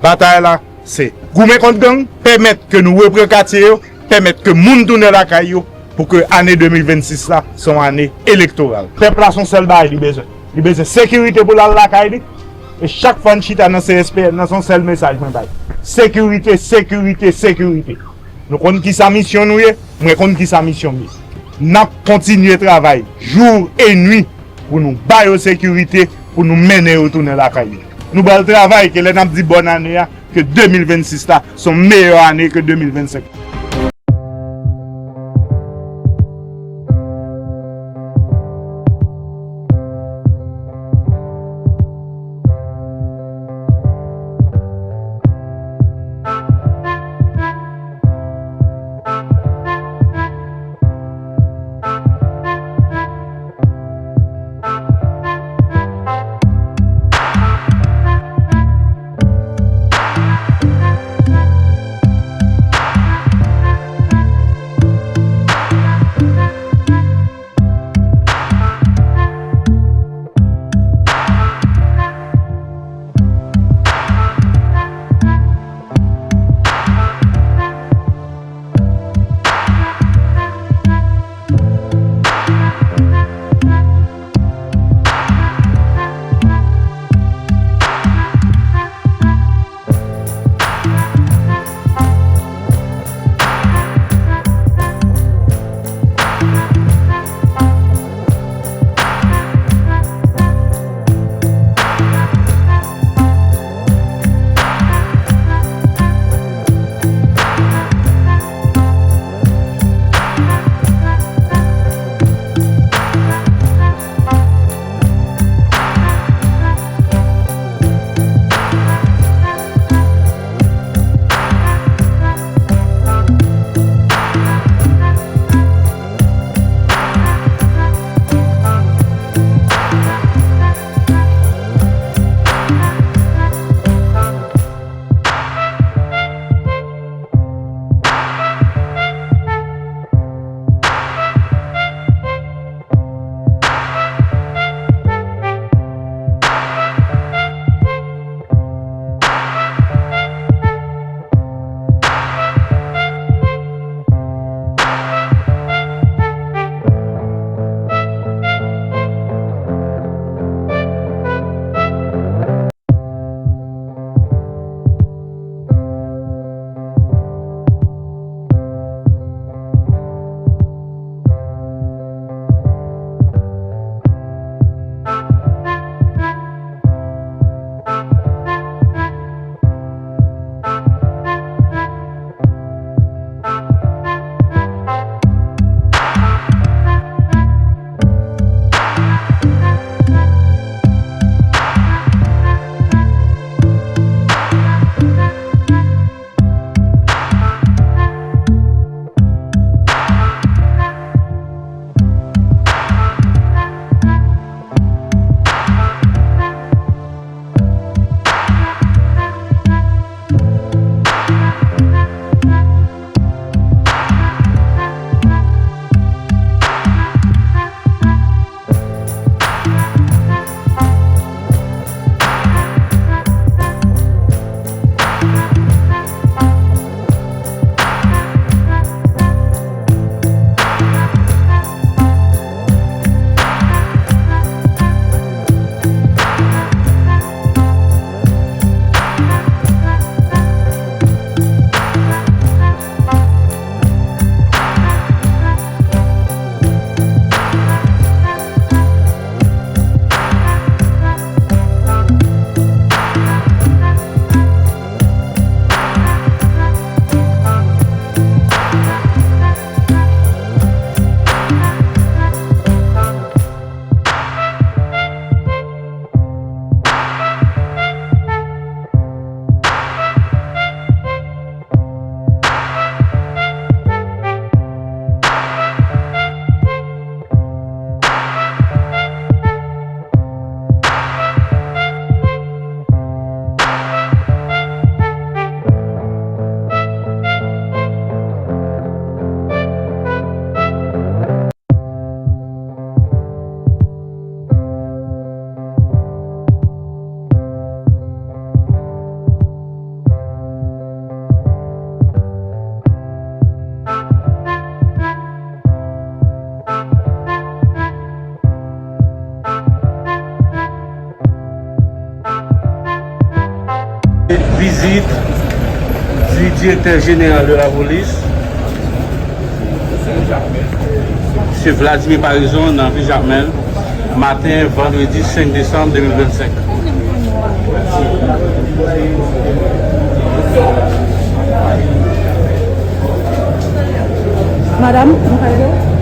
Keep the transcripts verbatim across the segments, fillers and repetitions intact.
Batay la, se goumen kont gang, pèmèt ke nou repran katye yo, pèmèt ke moun tounen lakay yo, pou ke ane de mil vennsis la, se yon ane elektoral. Pèp la se yon sèl bagay li bezwen. Li bezwen sekirite pou l al lakay li. E chak fwa n chita nan C S P N nan, se yon sèl mesaj mwen bay. Sekirite, sekirite, sekirite. Nou konn kisa misyon nou ye, mwen konn kisa misyon m ye. N ap kontinye travay jou e nwi pou nou ba yo sekirite, pou nou mennen yo tounen lakay yo. Nou ba l travay, ke lè n ap di bòn ane a, ke de mil vennsis la se yon meyè ane ke de mil vennsenk. Direktè jeneral de la polis, Mesye Vladimir Paraison nan vil Jakmèl, maten vandredi senk desanm de mil vennsenk. Madanm, nou ka ede w?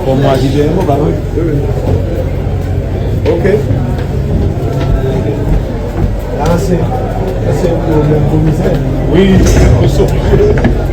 Fò m aji dèyè mo, pa vre? Ok. Ansyen, ansyen pwoblèm komisè. Wi, wi, wi.